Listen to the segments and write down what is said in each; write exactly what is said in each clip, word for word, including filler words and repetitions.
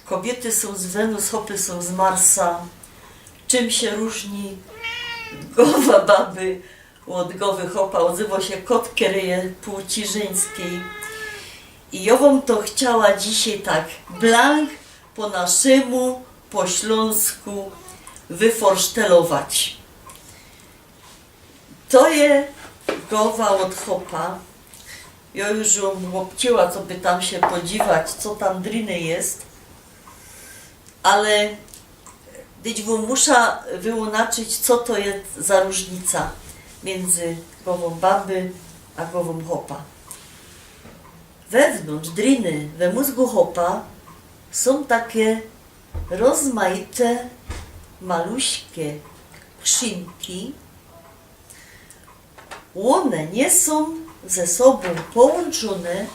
Kobiyty sōm z Wenus, chopy sōm z Marsa. Czym sie rōżni gowa baby ôd gowy chopa? Ôdzywo sie kot, kery je płci żeńskij. I jo wōm to chciała dzisiej tak blank po naszymu, po ślōnsku wyforsztelować. To je gowa ôd chopa. Jo już jōm ôbciła, coby tam sie podziwać, co tam driny je. Ale dyć wōm musza wytłumaczyć, co to je za rōżnica miyndzy gowōm baby a gowōm chopa. Wewnōntrz driny, we mōzgu chopa sōm take rozmajte, maluśke krzinki. Ône niy sōm ze sobōm połōnczōne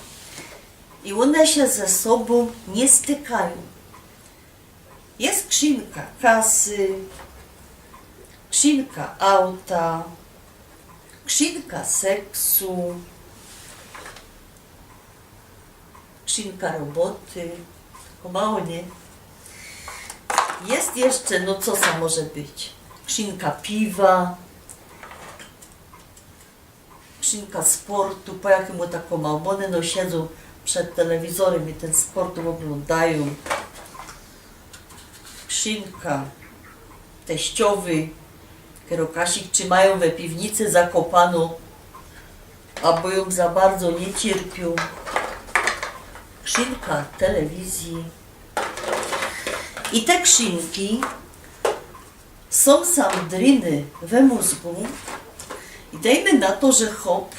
i ône sie ze sobōm niy stykajōm. Je krzinka kasy, krzinka auta, krzinka seksu, krzinka roboty. Tako mało, niy? Je jeszcze, no co tam może być? Krzinka piwa, krzinka sportu, po jakimu tako mało, bo ône no siedzōm przed telewizorym i tyn sport ôglōndajōm. Krzinka teściowy, kerŏ Kasik trzimajōm we piwnicy zakopano, abo jōm za bardzo niy cierpiōm. Krzinka telewizji. I te krzinki sōm sam driny we mōzgu. I dejmy na to, że chop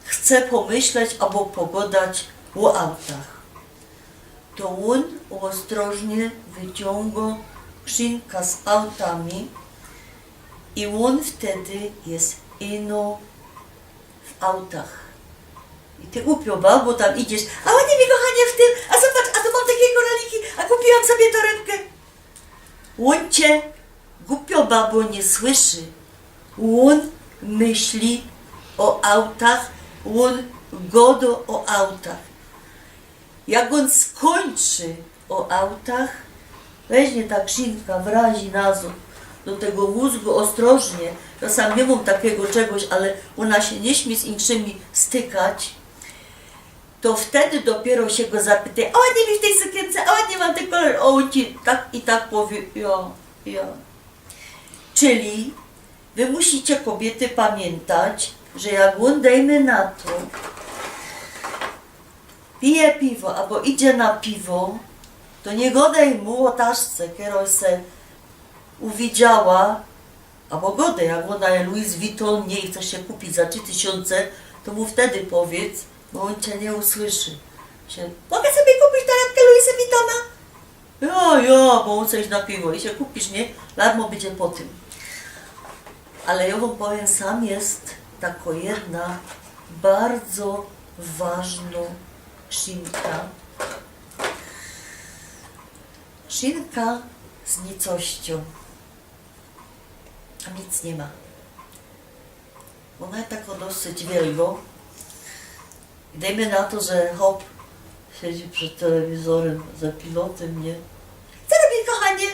chce pomyśleć abo pogodać ô autach. To ôn ôstrożnie wyciōngŏ krzinka z autami i ôn wtedy je ino w autach. I ty, gupiŏ babo, tam idziesz: „A ładnie mi, kochanie, w tym, a zobacz, a tu mam takie koraliki, a kupiłam sobie torebkę”. Ôn cie, gupiŏ babo, niy słyszy. Ôn myśli ô autach, ôn godŏ ô autach. Jak ôn skōńczy ô autach, weźmie ta krzinka, wrazi nazŏd do tego mōzgu ôstrożnie. Jŏ sam niy mōm takigo czegoś, ale ôna sie niy śmie z inszymi stykać. To wtedy dopiyro sie go zapytej: „A ładnie mi w tyj sukiynce, a ładnie mam tyn kolor”, a ôn ci tak i tak powiy: „Jo, jo”. Czyli wy musicie, kobiyty, pamiyntać, że jak ôn, dejmy na to, pije piwo abo idzie na piwo, to niy godej mu ô taszce, kerŏ se uwidziała, abo godej, jak ôna je Louis Vuitton, niy, i chcesz sie kupić za trzi tysiōnce, to mu wtedy powiydz, bo ôn cie niy usłyszy. Sie: „Mogę sobie kupić torebkę Louisa Vuittona?” „Jo, jo, bo ôn chce iś na piwo”, i sie kupisz, niy? Larmo bydzie po tym. Ale jŏ wōm powiym, sam je tako jedna bardzo ważnŏ krzinka. Krzinka z nicościōm. Tam nic niy ma. Ôna je tako dosyć wielgo. I dejmy na to, że chop siedzi przed telewizorym za pilotym, niy? „Co robisz, kochanie?”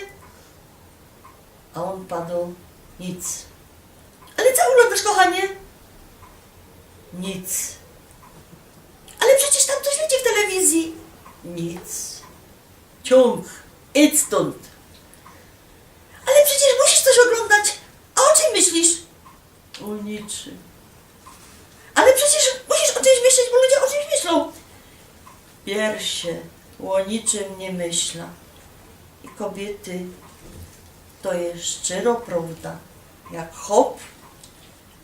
A ôn padŏ: „Nic”. „Ale co ôglōndasz, kochanie?” „Nic”. „Ale przecież tam coś leci w telewizji”. „Nic”. „Ciōng, idź stōnd”. „Ale przecież musisz coś ôglōndać. A ô czym myślisz?” „Ô niczym”. „Ale przecież musisz ô czymś myśleć, bo ludzie ô czymś myślōm”. „Piersie ô niczym niy myśla”. I, kobiyty, to je szczyrŏ prŏwda. Jak chop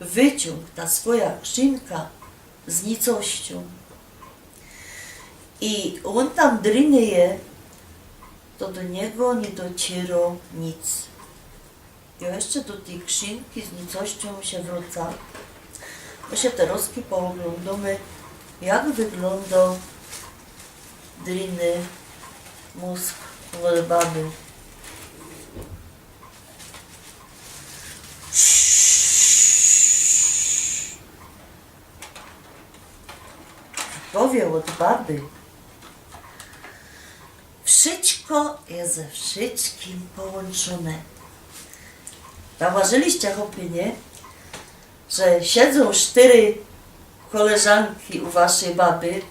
wyciōng ta swojŏ krzinka z nicościōm i ôn tam driny je, to do niego niy dociyro nic. I jeszcze do tyj krzinki z nicościōm sie wrōcã. My sie terŏzki pooglōndōmy, jak wyglōndŏ driny mōzg ôd baby. W gowie ôd baby Wszyjsko je ze wszyjskim połōnczōne. Zauważyliście, chopy, nie? Że siedzōm sztyry koleżanki u waszyj baby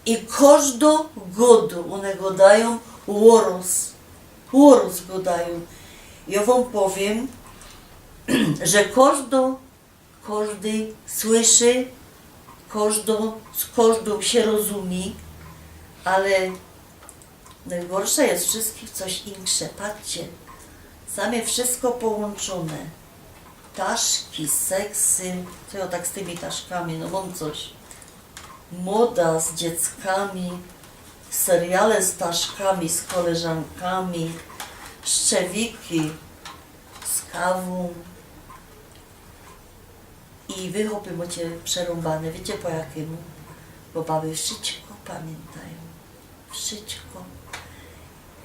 i kożdo gŏdŏ, ône gŏdajōm ôrŏz. Ôrŏz gŏdajōm. Jŏ wōm powiym, że kożdo, kożdy słyszy, kożdo, z kożdōm sie rozumie, ale nojgorsze je z wszyjskich coś inksze. Patrzcie, sam je wszyjsko połōnczōne. Taszki, seksy. Co jŏ tak z tymi taszkami? No mōm coś. Moda z dzieckami, seriale z taszkami, z koleżankami, szczewiki z kawōm. I wy, chopy, mŏcie przerōmbane. Wiycie po jakymu? Bo baby wszyjsko pamiyntajōm. Wszyjsko.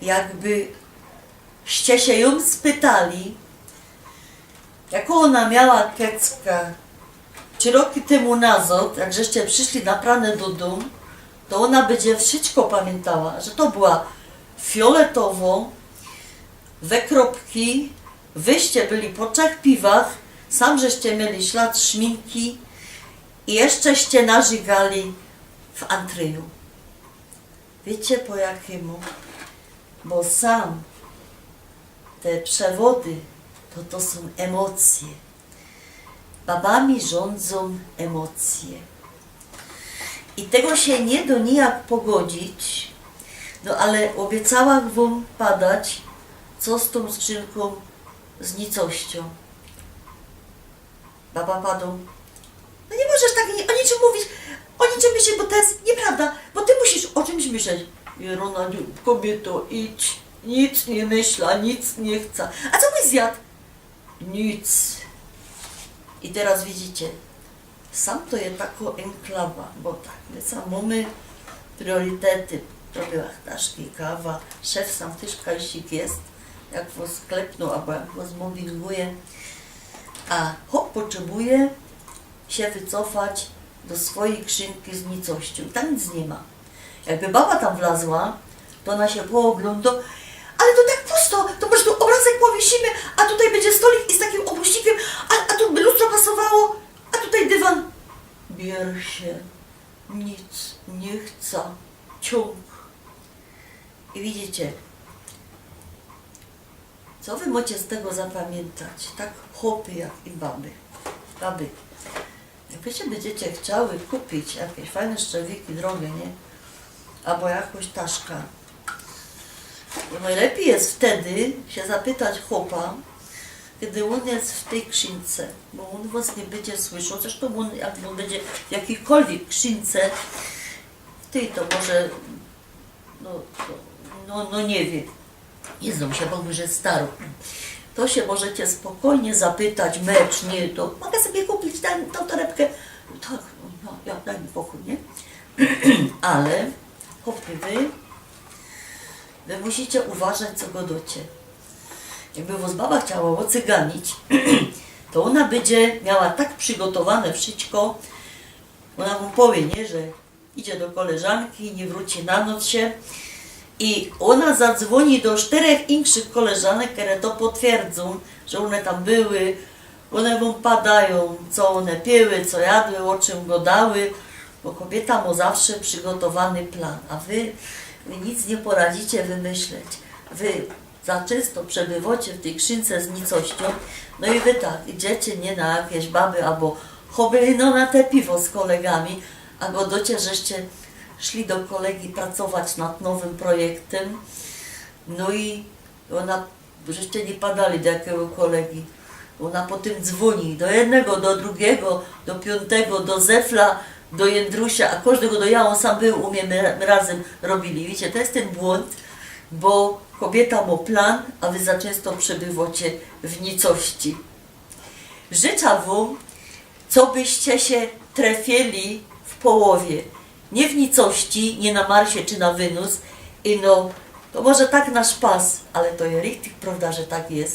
Jakbyście sie jōm spytali, jakõ ôna miała kecka trzi roki tymu nazŏd, jak żeście prziszli naprane do dōm, to ôna bydzie wszyjsko pamiyntała, że to była fioletowŏ, we kropki, wyście byli po trzech piwach, sam żeście mieli ślad szminki i jeszczeście narzykali w antryju. Wiycie po jakimu? Bo sam te przewody to, to sōm emocje. Babami rzōndzōm emocje. I tego sie niy dŏ nijak pogodzić, no ale ôbiecałach wōm padać, co z tōm skrzynkōm z nicościōm. Baba padŏ: „No niy możesz tak ni-, ô niczym mówić, ô niczym myśleć, bo to je niyprŏwda, bo ty musisz ô czymś myśleć”. Jerōna, kobiyto, idź, nic niy myśla, nic niy chca. „A co byś zjadł?” „Nic”. I teroz widzicie, sam to je takŏ enklawa, bo tak, my sam mōmy priorytety. Robiła taszki, kawa, szef sam tyż kajsik je, jak wŏs klepnōł abo jak wŏs mobbinguje. A chop potrzebuje sie wycofać do swojij krzynki z nicościōm. Tam nic niy ma. Jakby baba tam wlazła, to ôna sie pooglōndŏ. „Ale to tak pusto, to może tu ôbrazek powiysymy, a tukej bydzie stolik i z takim ôbruśnikym, a, a tu by lustro pasowało, a tukej dywan”. „Bier sie, nic niy chca, ciōng”. I widzicie, co wy możecie z tego zapamiyntać? Tak chopy, jak i baby. Baby, jak wy sie bydziecie chciały kupić jakeś fajne szczewiki drogie, niy? Abo jakoś taszka, to nojlepij je wtedy sie zapytać chopa, kedy ôn je w tyj krzynce, bo ôn wŏs niy bydzie słyszoł. Zresztōm ôn, jak ôn bydzie w jakijkolwiek krzynce, w tyj to może, no, to, no, no niy wiym. Jezu, mi sie Bogu, że starŏ. To sie możecie spokojnie zapytać, mecz, niy, to mogã sobie kupić tã, tã torebkã. Tak, no, ja, dej mi pokōj, niy? Ale, chopy, wy, wy musicie uważać, co gŏdŏcie. Jakby wŏs baba chciała ôcyganić, to ôna bydzie miała tak przigotowane wszyjsko, ôna wōm powiy, niy, że idzie do koleżanki, niy wrōci na noc sie. I ôna zadzwōni do sztyrech inkszych koleżanek, kere to potwierdzōm, że ône tam były. Ône wōm padajōm, co ône piły, co jadły, ô czym gŏdały, bo kobiyta mŏ zawsze przigotowany plan, a wy, wy nic niy poradzicie wymyśleć. Wy za czynsto przebywŏcie w tyj krzynce z nicościōm, no i wy tak, idziecie, niy, na jakeś baby abo chopy, no, na te piwo z kolegami, a gŏdŏcie, żeście szli do kolegi pracować nad nowym projektym, no i ôna, żeście niy padali, do jakigo kolegi. Ôna potym dzwōni do jednego, do drugigo, do piōntego, do Zefla, do Jędrusia, a kożdego do, ja, ôn sam bōł u mie, my, my razym robili. Widzicie, to je tyn błōnd, bo kobiyta mŏ plan, a wy za czynsto przebywŏcie w nicości. Życzã wōm, cobyście sie trefili w połowie. Niy w nicości, niy na Marsie czy na Wynus. I no, to może tak na szpas, ale to je richtig prŏwda, że tak je.